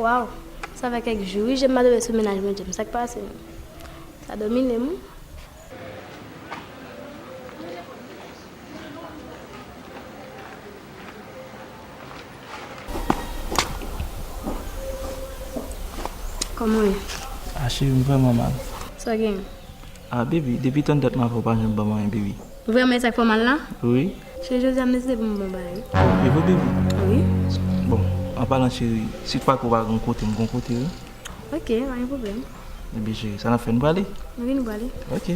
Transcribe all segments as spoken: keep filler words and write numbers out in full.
Waw, sa fè kèk jou wi, James pa tonbe sou mennaj mwen, James. Sa k pase menm? Sa domine m wi. Kòman w ye? Ah, cheri, m vrèman mal. Sa w gen? Ah, baby, depi tann dat m avè w, w pa janm ban m anyen, baby. Vrèman, e sa k fè w mal la? Wi. Cheri, jodi a m deside pou m ba w bagay. E vre, baby? Wi. Bon, an palan, cheri, si toutfwa ke w pa gen kote, m gen kote, wi. Ok, pa gen pwoblèm. Ebyen, cheri, sa n ap fè, nou prale? Wi, nou prale. Ok.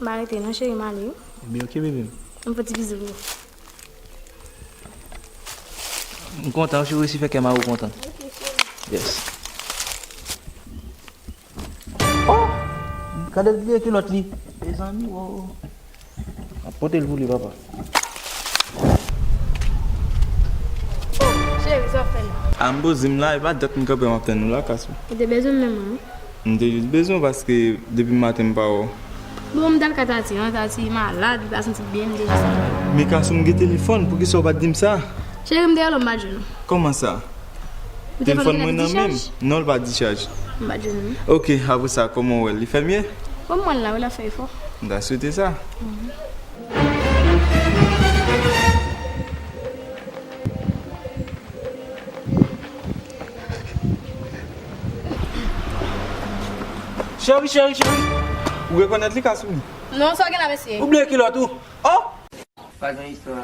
M arete non, cheri, m ale wi. Ebyen, ok, bebe m. M fè ti bizou pou ou. M kontan, ou resi fè kè mari w kontan. Ok, cheri. Yes. Oh! Gade l bliye kilòt li. Mezanmi, oh. M ap pote l pou li, papa. Oh, cheri, sa w ap fè la? Ah, m poze m la, e pa dat m kanpe m ap tann ou la, Kasou. Ou te bezwen m menm, wi. M te jis bezwen w paske depi maten m pa wè w. Bon, m t al ka Tati, non, Tati malad, li pa santi l byen, m te jis. Men Kasou, m gen telefòn, poukisa w pa t di m sa? Cheri, m te rele w, m pa t jwenn ou. Kòman sa? Ou te Telefòn mwen nan menm? Non, l pa dichaj. M pa t jwenn ou. Ok, apre sa, kòman w wè l? Li fè mye? Bon, m wè l la, wi, l ap fè efò. M ta swete sa. Cheri, cheri, cheri. Ou rekonèt li, Kasou? Non, sa w gen la, mesye? Ou bliye kilòt ou? Oh! Pa gen istwa.